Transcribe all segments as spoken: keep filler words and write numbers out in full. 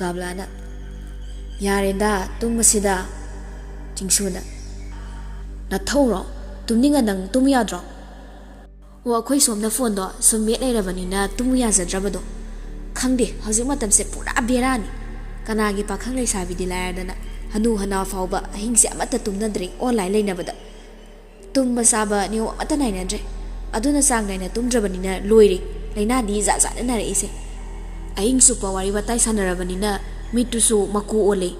ꯀꯥꯕ꯭ꯂꯥꯅ, "ꯌꯥꯔꯦꯗ, ꯇꯨꯝꯃꯁꯤꯗ꯫" ꯆꯤꯡꯁꯨꯅ, "ꯅꯊꯧꯔꯣ? ꯇꯨꯝꯅꯤꯡꯉ ꯅꯪ ꯇꯨꯝ ꯌꯥꯗ꯭ꯔꯣ?" ꯑꯣ, ꯑꯩꯈꯣꯏ ꯁꯣꯝꯗ ꯐꯣꯟꯗꯣ ꯁꯨꯝ ꯃꯦꯠ ꯂꯩꯔꯕꯅꯤꯅ ꯇꯨꯝꯃꯨ ꯌꯥꯖꯗ꯭ꯔꯕꯗꯣ꯫ ꯈꯪꯗꯦ, ꯍꯧꯖꯤꯛ ꯃꯇꯝꯁꯦ ꯄꯨꯔꯥ ꯕꯦꯔꯥꯅꯤ꯫ ꯀꯅꯥꯒꯤ ꯄꯥꯈꯪ ꯂꯩꯁꯥꯕꯤꯗꯤ ꯂꯥꯏꯔꯗꯅ, ꯍꯅꯨ ꯍꯅꯥ ꯐꯥꯎꯕ ꯑꯍꯤꯡꯁꯦ ꯑꯃꯠꯇ ꯇꯨꯝꯅꯗ꯭ꯔꯦ, ꯑꯣꯟꯂꯥꯏꯟ ꯂꯩꯅꯕꯗ꯫ ꯇꯨꯝꯕ ꯆꯥꯕ ꯅꯤꯌꯣꯝ ꯑꯃꯠꯇ ꯅꯥꯏꯅꯗ꯭ꯔꯦ꯫ ꯑꯗꯨꯅ ꯆꯥꯡ ꯅꯥꯏꯅ ꯇꯨꯝꯗ꯭ꯔꯕꯅꯤꯅ ꯂꯣꯏꯔꯦ, ꯂꯥꯏꯅꯥꯗꯤ ꯖꯥꯠ ꯖꯥꯠꯅ ꯅꯥꯔꯛꯏꯁꯦ꯫ ꯑꯍꯤꯡ ꯆꯨꯞꯄ ꯋꯥꯔꯤ ꯋꯥꯇꯥꯏ ꯁꯥꯟꯅꯔꯕꯅꯤꯅ ꯃꯤꯠꯇꯨꯁꯨ ꯃꯀꯨ ꯑꯣꯜꯂꯦ,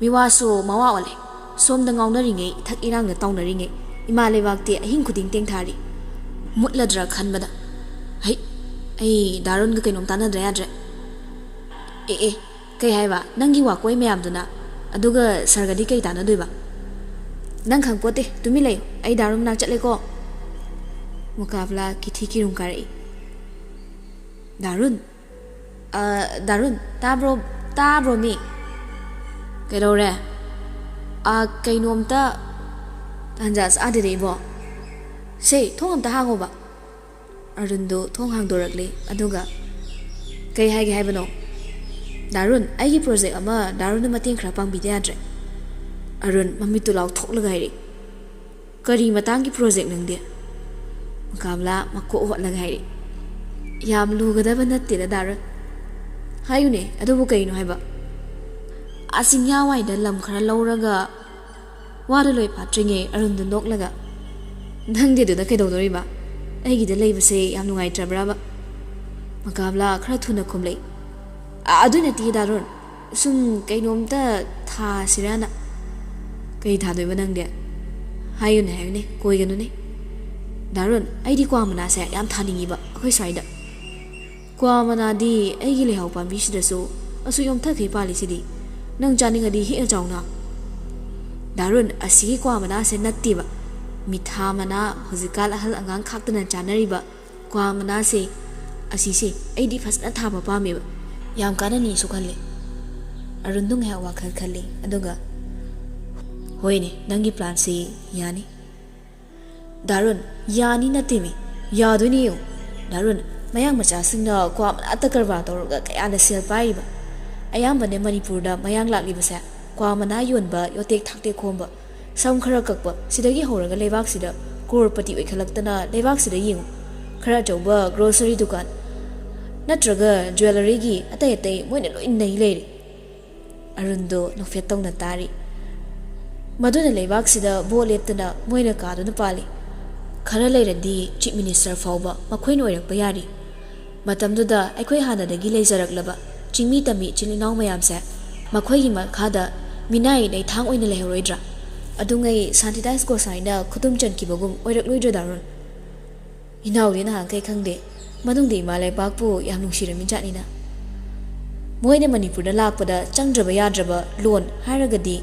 ꯃꯤꯋꯥꯁꯨ ꯃꯋꯥ ꯑꯣꯜꯂꯦ꯫ ꯁꯣꯝꯗ ꯉꯥꯎꯅꯔꯤꯉꯩ, ꯏꯊꯛ ꯏꯔꯥꯡꯗ ꯇꯥꯎꯅꯔꯤꯉꯩ, ꯏꯃꯥ ꯂꯩꯕꯥꯛꯇꯤ ꯑꯍꯤꯡ ꯈꯨꯗꯤꯡ ꯇꯦꯡꯊꯥꯔꯤ꯫ ꯃꯨꯠꯂꯗ꯭ꯔꯥ ꯈꯟꯕꯗ, ꯍꯩ, ꯑꯩ ꯗꯥꯔꯨꯟꯒ ꯀꯩꯅꯣꯝ ꯇꯥꯟꯅꯗ꯭ꯔꯥ ꯌꯥꯗ꯭ꯔꯦ꯫ ꯑꯦ, ꯑꯦ, ꯀꯩ ꯍꯥꯏꯕ? ꯅꯪꯒꯤ ꯋꯥꯀꯣꯏ ꯃꯌꯥꯝꯗꯨꯅ? ꯑꯗꯨꯒ ꯁꯥꯔꯒꯗꯤ ꯀꯩ ꯇꯥꯟꯅꯗꯣꯏꯕ? ꯅꯪ ꯈꯪꯄꯣꯠꯇꯦ, ꯇꯨꯃꯤꯟ ꯂꯩꯌꯨ, ꯑꯩ ꯗꯥꯔꯨꯟ ꯃꯅꯥꯛ ꯆꯠꯂꯦꯀꯣ꯫ ꯃꯨꯀꯥꯕꯂꯥ ꯀꯤꯊꯤ ꯀꯤꯔꯨꯝ ꯀꯥꯔꯛꯏ꯫ ꯗꯥꯔꯨꯟ? ꯑ, ꯗꯥꯔꯨꯟ, ꯇꯥꯕ꯭ꯔꯣ? ꯇꯥꯕ꯭ꯔꯣ ꯃꯤ? ꯀꯩꯗꯧꯔꯦ? ꯑ, ꯀꯩꯅꯣꯝꯇ ꯇꯥꯟꯖꯥ ꯆꯥꯗꯦꯗ ꯏꯕꯣ꯫ ꯁꯦ, ꯊꯣꯡ ꯑꯝꯇ ꯍꯥꯡꯉꯣꯕ꯫ ꯑꯔꯨꯟꯗꯨ ꯊꯣꯡ ꯍꯥꯡꯗꯣꯔꯛꯂꯦ, ꯑꯗꯨꯒ, "ꯀꯩ ꯍꯥꯏꯒꯦ ꯍꯥꯏꯕꯅꯣ?" "ꯗꯥꯔꯨꯟ, ꯑꯩꯒꯤ ꯄ꯭ꯔꯣꯖꯦꯛ ꯑꯃ ꯗꯥꯔꯨꯟꯅ ꯃꯇꯦꯡ ꯈꯔ ꯄꯥꯡꯕꯤꯗ ꯌꯥꯗ꯭ꯔꯦ?" ꯑꯔꯨꯟ ꯃꯃꯤꯠꯇꯨ ꯂꯥꯎꯊꯣꯛꯂꯒ ꯍꯥꯏꯔꯛꯏ꯫ "ꯀꯔꯤ ꯃꯇꯥꯡꯒꯤ ꯄ꯭ꯔꯣꯖꯦꯛ ꯅꯪꯗꯤ?" ꯃꯨꯀꯥꯕꯂꯥ ꯃꯀꯣꯛ ꯍꯣꯠꯂꯒ ꯍꯥꯏꯔꯛꯏ꯫ "ꯌꯥꯝ ꯂꯨꯒꯗꯕ ꯅꯠꯇꯦꯗ ꯗꯥꯔꯨꯟ꯫ ꯍꯥꯏꯌꯨꯅꯦ, ꯑꯗꯨꯕꯨ ꯀꯩꯅꯣ ꯍꯥꯏꯕ?" ꯑꯥ ꯆꯤꯡꯌꯥꯋꯥꯏꯗ ꯂꯝ ꯈꯔ ꯂꯧꯔꯒ ꯋꯥꯗꯨ ꯂꯣꯏ ꯐꯥꯠꯇ꯭ꯔꯤꯉꯩ ꯑꯔꯨꯟꯗꯨ ꯅꯣꯛꯂꯒ, "ꯅꯪꯗꯤ ꯑꯗꯨꯗ ꯀꯩꯗꯧꯗꯣꯔꯤꯕ? ꯑꯩꯒꯤꯗ ꯂꯩꯕꯁꯦ ꯌꯥꯝ ꯅꯨꯡꯉꯥꯏꯇ꯭ꯔꯕ꯭ꯔꯕ?" ꯃꯨꯀꯥꯕꯂꯥ ꯈꯔ ꯊꯨꯅ ꯈꯨꯝꯂꯛꯏ꯫ "ꯑ-, ꯑꯗꯨ ꯅꯠꯇꯦ ꯗꯥꯔꯨꯟ, ꯁꯨꯝ ꯀꯩꯅꯣꯝꯇ ꯊꯥꯁꯤꯔꯅ꯫" "ꯀꯩ ꯊꯥꯗꯣꯏꯕ ꯅꯪꯗꯤ? ꯍꯥꯏꯌꯨꯅꯦ, ꯍꯥꯏꯌꯨꯅꯦ, ꯀꯣꯏꯒꯅꯨꯅꯦ꯫" "ꯗꯥꯔꯨꯟ, ꯑꯩꯗꯤ ꯀ꯭ꯋꯥ ꯃꯅꯥꯁꯦ ꯌꯥꯝ ꯊꯥꯅꯤꯡꯉꯤꯕ ꯑꯩꯈꯣꯏ ꯁ꯭ꯋꯥꯏꯗ꯫ ꯀ꯭ꯋꯥ ꯃꯅꯥꯗꯤ ꯑꯩꯒꯤ ꯂꯩꯍꯥꯎ ꯄꯥꯝꯕꯤꯁꯤꯗꯁꯨ ꯑꯁꯨꯛ ꯌꯣꯝꯊꯈꯩ ꯄꯥꯜꯂꯤꯁꯤꯗꯤ꯫ ꯅꯪ ꯆꯥꯅꯤꯡꯉꯗꯤ ꯍꯦꯛꯑ ꯆꯥꯎꯅ꯫" "ꯗꯥꯔꯨꯟ, ꯑꯁꯤꯒꯤ ꯀ꯭ꯋꯥ ꯃꯅꯥꯁꯦ ꯅꯠꯇꯦꯕ꯫ ꯃꯤꯊꯥ ꯃꯅꯥ, ꯍꯧꯖꯤꯛꯀꯥꯟ ꯑꯍꯜ ꯑꯉꯥꯡ ꯈꯥꯛꯇꯅ ꯆꯥꯅꯔꯤꯕ ꯀ꯭ꯋꯥ ꯃꯅꯥꯁꯦ, ꯑꯁꯤꯁꯦ ꯑꯩꯗꯤ ꯐꯖꯅ ꯊꯥꯕ ꯄꯥꯝꯃꯦꯕ꯫ ꯌꯥꯝ ꯀꯥꯟꯅꯅꯤꯁꯨ ꯈꯜꯂꯦ꯫" ꯑꯔꯨꯟꯗꯨ ꯉꯥꯏꯍꯥꯛ ꯋꯥꯈꯜ ꯈꯜꯂꯤ, ꯑꯗꯨꯒ, "ꯍꯣꯏꯅꯦ, ꯅꯪꯒꯤ ꯄ꯭ꯂꯥꯟꯁꯤ ꯌꯥꯅꯤ꯫" "ꯗꯥꯔꯨꯟ, ꯌꯥꯅꯤ ꯅꯠꯇꯦꯃꯤ, ꯌꯥꯗꯣꯏꯅꯤ ꯌꯦꯡꯉꯨ꯫ ꯗꯥꯔꯨꯟ, ꯃꯌꯥꯡ ꯃꯆꯥꯁꯤꯡꯅ ꯀ꯭ꯋꯥ ꯃꯅꯥꯇ ꯀꯔꯕꯥꯔ ꯇꯧꯔꯒ ꯀꯌꯥꯗ ꯁꯦꯜ ꯄꯥꯏꯔꯤꯕ? ꯑꯌꯥꯝꯕꯅꯦ ꯃꯅꯤꯄꯨꯔꯗ ꯃꯌꯥꯡ ꯂꯥꯛꯂꯤꯕꯁꯦ ꯀ꯭ꯋꯥ ꯃꯅꯥ ꯌꯣꯟꯕ, ꯌꯣꯇꯦꯛ ꯊꯥꯛꯇꯦꯛ ꯈꯣꯝꯕ, ꯁꯝ ꯈꯔ ꯀꯛꯄ, ꯁꯤꯗꯒꯤ ꯍꯧꯔꯒ ꯂꯩꯕꯥꯛꯁꯤꯗ ꯀ꯭ꯔꯣꯔꯄꯇꯤ ꯑꯣꯏꯈꯠꯂꯛꯇꯅ ꯂꯩꯕꯥꯛꯁꯤꯗ ꯌꯦꯡꯉꯨ꯫ ꯈꯔ ꯑꯆꯧꯕ ꯒ꯭ꯔꯣꯁꯔꯤ ꯗꯨꯀꯥꯟ ꯅꯠꯇ꯭ꯔꯒ ꯖ꯭ꯋꯦꯂꯔꯤꯒꯤ ꯑꯇꯩ ꯑꯇꯩ ꯃꯣꯏꯅ ꯂꯣꯏ ꯅꯩ ꯂꯩꯔꯦ꯫ ꯑꯔꯨꯟꯗꯣ ꯅꯣꯛꯐꯦꯠ ꯇꯧꯅ ꯇꯥꯔꯤ꯫ ꯃꯗꯨꯅ ꯂꯩꯕꯥꯛꯁꯤꯗ ꯚꯣꯠ ꯂꯦꯞꯇꯅ ꯃꯣꯏꯅ ꯀꯥꯗꯨꯅ ꯄꯥꯜꯂꯤ꯫ ꯈꯔ ꯂꯩꯔꯗꯤ ꯆꯤꯐ ꯃꯤꯅꯤꯁꯇꯔ ꯐꯥꯎꯕ ꯃꯈꯣꯏꯅ ꯑꯣꯏꯔꯛꯄ ꯌꯥꯔꯤ꯫ ꯃꯇꯝꯗꯨꯗ ꯑꯩꯈꯣꯏ ꯍꯥꯟꯅꯗꯒꯤ ꯂꯩꯖꯔꯛꯂꯕ ꯆꯤꯡꯃꯤ ꯇꯝꯃꯤ ꯏꯆꯤꯜ ꯏꯅꯥꯎ ꯃꯌꯥꯝꯁꯦ ꯃꯈꯣꯏꯒꯤ ꯃꯈꯥꯗ ꯃꯤꯅꯥꯏ ꯂꯩꯊꯥꯡ ꯑꯣꯏꯅ ꯂꯩꯍꯧꯔꯣꯏꯗ꯭ꯔꯥ? ꯑꯗꯨꯉꯩ ꯁꯥꯟꯇꯤꯗꯥꯁ ꯒꯣꯁꯥꯏꯅ ꯈꯨꯗꯨꯝ ꯆꯟꯈꯤꯕꯒꯨꯝ ꯑꯣꯏꯔꯛꯂꯣꯏꯗ꯭ꯔꯣ, ꯗꯥꯔꯨꯟ? ꯏꯅꯥꯎꯗꯤ ꯅꯍꯥꯟꯈꯩ ꯈꯪꯗꯦ, ꯃꯅꯨꯡꯗ ꯏꯃꯥ ꯂꯩꯕꯥꯛꯄꯨ ꯌꯥꯝ ꯅꯨꯡꯁꯤꯔꯝꯃꯤ ꯖꯥꯠꯅꯤꯅ꯫ ꯃꯣꯏꯅ ꯃꯅꯤꯄꯨꯔꯗ ꯂꯥꯛꯄꯗ ꯆꯪꯗ꯭ꯔꯕ ꯌꯥꯗ꯭ꯔꯕ ꯂꯣꯟ ꯍꯥꯏꯔꯒꯗꯤ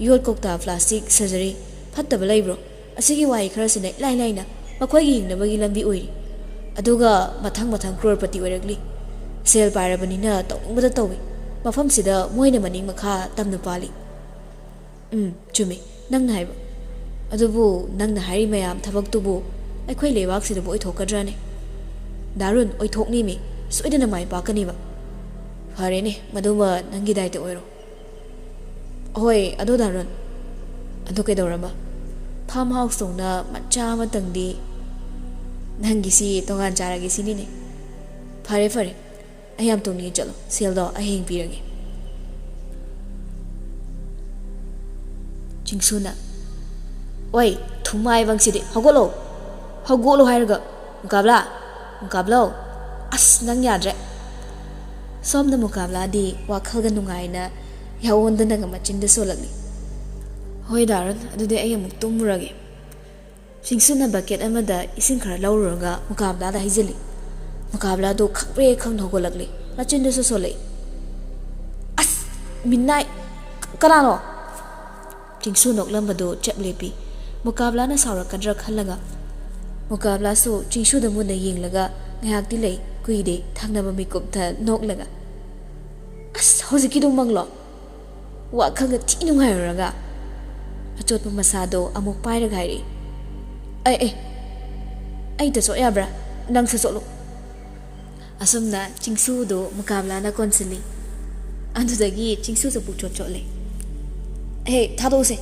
ꯌꯣꯠ ꯀꯧꯇꯥ, ꯄ꯭ꯂꯥꯁꯇꯤꯛ, ꯁꯔꯖꯔꯤ, ꯐꯠꯇꯕ ꯂꯩꯕ꯭ꯔꯣ? ꯑꯁꯤꯒꯤ ꯋꯥꯍꯩ ꯈꯔꯁꯤꯅ ꯏꯂꯥꯏ ꯂꯥꯏꯅ ꯃꯈꯣꯏꯒꯤ ꯍꯤꯡꯅꯕꯒꯤ ꯂꯝꯕꯤ ꯑꯣꯏꯔꯤ꯫ ꯑꯗꯨꯒ ꯃꯊꯪ ꯃꯊꯪ ꯀ꯭ꯔꯣꯔꯄꯇꯤ ꯑꯣꯏꯔꯛꯂꯤ꯫ ꯁꯦꯜ ꯄꯥꯏꯔꯕꯅꯤꯅ ꯇꯧꯅꯤꯡꯕꯗ ꯇꯧꯏ꯫ ꯃꯐꯝꯁꯤꯗ ꯃꯣꯏꯅ ꯃꯅꯤꯡ ꯃꯈꯥ ꯇꯝꯅ ꯄꯥꯜꯂꯤ꯫ ꯎꯝ, ꯆꯨꯝꯃꯤ, ꯅꯪꯅ ꯍꯥꯏꯕ꯫ ꯑꯗꯨꯕꯨ ꯅꯪꯅ ꯍꯥꯏꯔꯤ ꯃꯌꯥꯝ ꯊꯕꯛꯇꯨꯕꯨ ꯑꯩꯈꯣꯏ ꯂꯩꯕꯥꯛꯁꯤꯗꯕꯨ ꯑꯣꯏꯊꯣꯛꯀꯗ꯭ꯔꯅꯦ? ꯗꯥꯔꯨꯟ, ꯑꯣꯏꯊꯣꯛꯅꯤꯃꯤ, ꯁꯣꯏꯗꯅ ꯃꯥꯏ ꯄꯥꯛꯀꯅꯤꯕ꯫ ꯐꯔꯦꯅꯦ, ꯃꯗꯨꯃ ꯅꯪꯒꯤ ꯗꯥꯏꯇ ꯑꯣꯏꯔꯣ꯫ ꯍꯣꯏ, ꯑꯗꯣ ꯗꯥꯔꯨꯟ, ꯑꯗꯨ ꯀꯩꯗꯧꯔꯕ? ꯐꯥꯔꯝ ꯍꯥꯎꯁ ꯇꯧꯅ ꯃꯆꯥ ꯑꯃꯇꯪꯗꯤ ꯅꯪꯒꯤꯁꯤ ꯇꯣꯉꯥꯟ ꯆꯥꯔꯒꯦ ꯁꯤꯅꯤꯅꯦ꯫ ꯐꯔꯦ, ꯐꯔꯦ, ꯑꯩ ꯌꯥꯝ ꯇꯣꯡꯅꯤꯡꯉꯦ, ꯆꯠꯂꯣ, ꯁꯦꯜꯗꯣ ꯑꯩ ꯍꯌꯦꯡ ꯄꯤꯔꯒꯦ꯫ ꯆꯤꯡꯁꯨꯅ, "ꯑꯣꯏ, ꯊꯨꯃꯥꯏꯕꯪꯁꯤꯗꯤ, ꯍꯧꯒꯠꯂꯣ, ꯍꯧꯒꯠꯂꯣ ꯍꯥꯏꯔꯒ, ꯃꯨꯀꯥꯕꯂꯥ, ꯃꯨꯀꯥꯕꯂꯥꯎ, ꯑꯁ, ꯅꯪ ꯌꯥꯗ꯭ꯔꯦ꯫" ꯁꯣꯝꯗ ꯃꯨꯀꯥꯕꯂꯥꯗꯤ ꯋꯥꯈꯜꯒ ꯅꯨꯡꯉꯥꯏꯅ ꯌꯥꯑꯣꯟꯗꯅꯒ ꯃꯆꯤꯟꯗ ꯁꯣꯜꯂꯛꯂꯤ꯫ "ꯍꯣꯏ ꯗꯥꯔꯨꯟ, ꯑꯗꯨꯗꯤ ꯑꯩ ꯑꯃꯨꯛ ꯇꯨꯝꯃꯨꯔꯒꯦ꯫" ꯆꯤꯡꯁꯨꯅ ꯕꯛꯀꯦꯠ ꯑꯃꯗ ꯏꯁꯤꯡ ꯈꯔ ꯂꯧꯔꯨꯔꯒ ꯃꯨꯀꯥꯕꯂꯥꯗ ꯍꯩꯖꯤꯜꯂꯤ꯫ ꯃꯨꯀꯥꯕꯂꯥꯗꯨ ꯈꯪꯄ꯭ꯔꯦꯛ ꯈꯪꯅ ꯍꯧꯒꯠꯂꯛꯂꯤ꯫ ꯃꯆꯤꯟꯗꯨꯁꯨ ꯁꯣꯜꯂꯛꯏ꯫ "ꯑꯁ! ꯃꯤꯅꯥꯏ! ꯀꯅꯥꯅꯣ?" ꯆꯤꯡꯁꯨ ꯅꯣꯛꯂꯝꯕꯗꯨ ꯆꯞ ꯂꯦꯞꯄꯤ꯫ ꯃꯨꯀꯥꯕꯂꯥꯅ ꯁꯥꯎꯔꯛꯀꯗ꯭ꯔꯥ ꯈꯜꯂꯒ ꯃꯨꯀꯥꯕꯂꯥꯁꯨ ꯆꯤꯡꯁꯨꯗ ꯃꯨꯟꯅ ꯌꯦꯡꯂꯒ ꯉꯥꯏꯍꯥꯛꯇꯤ ꯂꯩ꯫ ꯀꯨꯏꯗꯦ, ꯊꯪꯅꯕ ꯃꯤꯀꯨꯞꯇ ꯅꯣꯛꯂꯒ, "ꯑꯁ! ꯍꯧꯖꯤꯛꯀꯤꯗꯨꯃꯛꯂꯣ?" ꯋꯥꯈꯜꯒ ꯊꯤ ꯅꯨꯡꯉꯥꯏꯔꯨꯔꯒ ꯑꯆꯣꯠꯄ ꯃꯁꯥꯗꯣ ꯑꯃꯨꯛ ꯄꯥꯏꯔꯒ ꯍꯥꯏꯔꯛꯏ, "ꯑꯦ, ꯑꯦ, ꯑꯩꯗ ꯆꯣꯠ ꯌꯥꯕ꯭ꯔꯥ? ꯅꯪꯁꯨ ꯆꯣꯠꯂꯨ꯫" ꯑꯁꯨꯝꯅ ꯆꯤꯡꯁꯨꯗꯨ ꯃꯨꯀꯥꯕꯂꯥꯅ ꯀꯣꯟꯁꯤꯜꯂꯤ꯫ ꯑꯗꯨꯗꯒꯤ ꯆꯤꯡꯁꯨꯁꯨ ꯄꯨꯛꯆꯣꯠ ꯆꯣꯠꯂꯦ꯫ "ꯑꯦ, ꯊꯥꯗꯣꯛꯎꯁꯦ꯫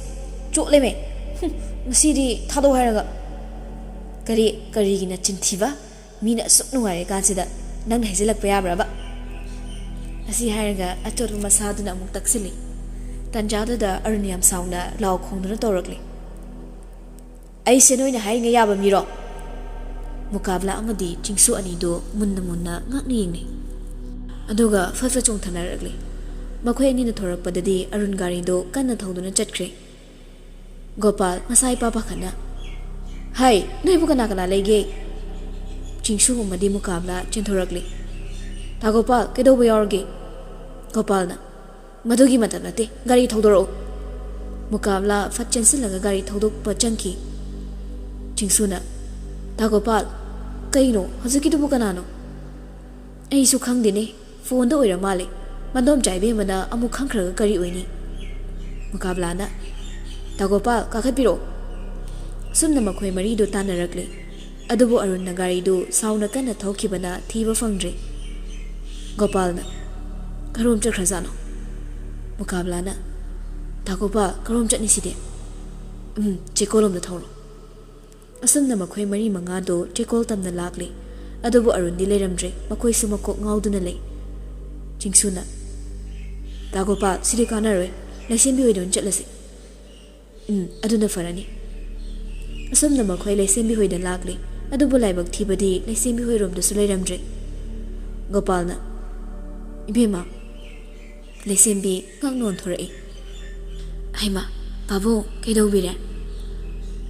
ꯆꯣꯠꯂꯦꯃꯦ꯫ ꯍꯨꯝ, ꯃꯁꯤꯗꯤ ꯊꯥꯗꯣꯛ ꯍꯥꯏꯔꯒ꯫ ꯀꯔꯤ, ꯀꯔꯤꯒꯤ ꯅꯆꯤꯟ ꯊꯤꯕ? ꯃꯤꯅ ꯑꯁꯨꯛ ꯅꯨꯡꯉꯥꯏꯔꯀꯥꯟꯁꯤꯗ ꯅꯪꯅ ꯍꯩꯖꯤꯜꯂꯛꯄ ꯌꯥꯕ꯭ꯔꯕ?" ꯑꯁꯤ ꯍꯥꯏꯔꯒ ꯑꯆꯣꯠꯄ ꯃꯁꯥꯗꯨꯅ ꯑꯃꯨꯛ ꯇꯛꯁꯤꯜꯂꯤ꯫ ꯇꯟꯖꯥꯗꯨꯗ ꯑꯔꯨꯟ ꯌꯥꯝ ꯁꯥꯎꯅ ꯂꯥꯎ ꯈꯣꯡꯗꯨꯅ ꯇꯧꯔꯛꯂꯤ꯫ "ꯑꯩꯁꯦ ꯅꯣꯏꯅ ꯍꯥꯏꯔꯤꯉꯩ ꯌꯥꯕ ꯃꯤꯔꯣ?" ꯃꯨꯀꯥꯕꯂꯥ ꯑꯃꯗꯤ ꯆꯤꯡꯁꯨ ꯑꯅꯤꯗꯨ ꯃꯨꯟꯅ ꯃꯨꯟꯅ ꯉꯥꯛꯅ ꯌꯦꯡꯅꯩ꯫ ꯑꯗꯨꯒ ꯐꯠ ꯐꯠ ꯆꯣꯡꯊꯅꯔꯛꯂꯤ꯫ ꯃꯈꯣꯏ ꯑꯅꯤꯅ ꯊꯣꯔꯛꯄꯗꯗꯤ ꯑꯔꯨꯟ ꯒꯥꯔꯤꯗꯨ ꯀꯟꯅ ꯊꯧꯗꯨꯅ ꯆꯠꯈ꯭ꯔꯦ꯫ ꯒꯣꯄꯥꯜ ꯃꯁꯥ ꯏꯄꯥ ꯄꯥꯈꯠꯅ, "ꯍꯥꯏ, ꯅꯣꯏꯕꯨ ꯀꯅꯥ ꯀꯅꯥ ꯂꯩꯒꯦ?" ꯆꯤꯡꯁꯨ ꯑꯃꯗꯤ ꯃꯨꯀꯥꯕꯂꯥ ꯆꯦꯟꯊꯣꯔꯛꯂꯤ꯫ "ꯇꯥ ꯒꯣꯄꯥꯜ, ꯀꯩꯗꯧꯕ ꯌꯥꯎꯔꯒꯦ?" ꯒꯣꯄꯥꯜꯅ, "ꯃꯗꯨꯒꯤ ꯃꯇꯝ ꯅꯠꯇꯦ, ꯒꯥꯔꯤ ꯊꯧꯗꯣꯔꯛꯎ꯫" ꯃꯨꯀꯥꯕꯂꯥ ꯐꯠ ꯆꯦꯟꯁꯤꯜꯂꯒ ꯒꯥꯔꯤ ꯊꯧꯗꯣꯛꯄ ꯆꯪꯈꯤ꯫ ꯆꯤꯡꯁꯨꯅ, "ꯇꯥ ꯒꯣꯄꯥꯜ, ꯀꯩꯅꯣ ꯍꯧꯖꯤꯛꯀꯤꯗꯨꯕꯨ ꯀꯅꯥꯅꯣ?" "ꯑꯩꯁꯨ ꯈꯪꯗꯦꯅꯦ, ꯐꯣꯟꯗ ꯑꯣꯏꯔ ꯃꯥꯜꯂꯦ꯫ ꯃꯗꯣꯝꯆꯥ ꯏꯕꯦꯝꯃꯅ ꯑꯃꯨꯛ ꯈꯪꯈ꯭ꯔꯒ ꯀꯔꯤ ꯑꯣꯏꯅꯤ?" ꯃꯨꯀꯥꯕꯂꯥꯅ, "ꯇꯥ ꯒꯣꯄꯥꯜ, ꯀꯥꯈꯠꯄꯤꯔꯛꯑꯣ꯫" ꯑꯁꯨꯝꯅ ꯃꯈꯣꯏ ꯃꯔꯤꯗꯨ ꯇꯥꯟꯅꯔꯛꯂꯤ꯫ ꯑꯗꯨꯕꯨ ꯑꯔꯨꯟꯅ ꯒꯥꯔꯤꯗꯨ ꯁꯥꯎꯅ ꯀꯟꯅ ꯊꯧꯈꯤꯕꯅ ꯊꯤꯕ ꯐꯪꯗ꯭ꯔꯦ꯫ ꯒꯣꯄꯥꯜꯅ, "ꯀꯔꯣꯝ ꯆꯠꯈ꯭ꯔꯖꯥꯠꯅꯣ?" ꯃꯨꯀꯥꯕꯂꯥꯅ, "ꯇꯥ ꯒꯣꯄꯥꯜ, ꯀꯔꯣꯝ ꯆꯠꯅꯤ ꯁꯤꯗꯤ?" "ꯎꯝ, ꯆꯦꯀꯣꯜꯂꯣꯝꯗ ꯊꯧꯔꯣ꯫" ꯑꯁꯨꯝꯅ ꯃꯈꯣꯏ ꯃꯔꯤ ꯃꯉꯥꯗꯨ ꯆꯦꯀꯣꯜ ꯇꯝꯅ ꯂꯥꯛꯂꯤ꯫ ꯑꯗꯨꯕꯨ ꯑꯔꯨꯟꯗꯤ ꯂꯩꯔꯝꯗ꯭ꯔꯦ꯫ ꯃꯈꯣꯏꯁꯨ ꯃꯀꯣꯛ ꯉꯥꯎꯗꯨꯅ ꯂꯩ꯫ ꯆꯤꯡꯁꯨꯅ, "ꯇꯥ ꯒꯣꯄꯥꯜ, ꯁꯤꯗꯤ ꯀꯥꯟꯅꯔꯣꯏ꯫ ꯂꯩꯁꯦꯝꯕꯤ ꯍꯣꯏꯗ ꯑꯣꯏꯅ ꯆꯠꯂꯁꯤ꯫" "ꯎꯝ, ꯑꯗꯨꯅ ꯐꯔꯅꯤ꯫" ꯑꯁꯨꯝꯅ ꯃꯈꯣꯏ ꯂꯩꯁꯦꯝꯕꯤ ꯍꯣꯏꯗ ꯂꯥꯛꯂꯤ꯫ ꯑꯗꯨꯕꯨ ꯂꯥꯏꯕꯛ ꯊꯤꯕꯗꯤ ꯂꯩꯁꯦꯝꯕꯤ ꯍꯣꯏꯔꯣꯝꯗꯁꯨ ꯂꯩꯔꯝꯗ꯭ꯔꯦ꯫ ꯒꯣꯄꯥꯜꯅ, "ꯏꯕꯦꯝꯃ꯫" ꯂꯩꯁꯦꯝꯕꯤ ꯉꯛ ꯅꯣꯟꯊꯣꯔꯛꯏ꯫ "ꯍꯩꯃꯥ, ꯄꯥꯕꯨꯡ, ꯀꯩꯗꯧꯕꯤꯔꯦ?"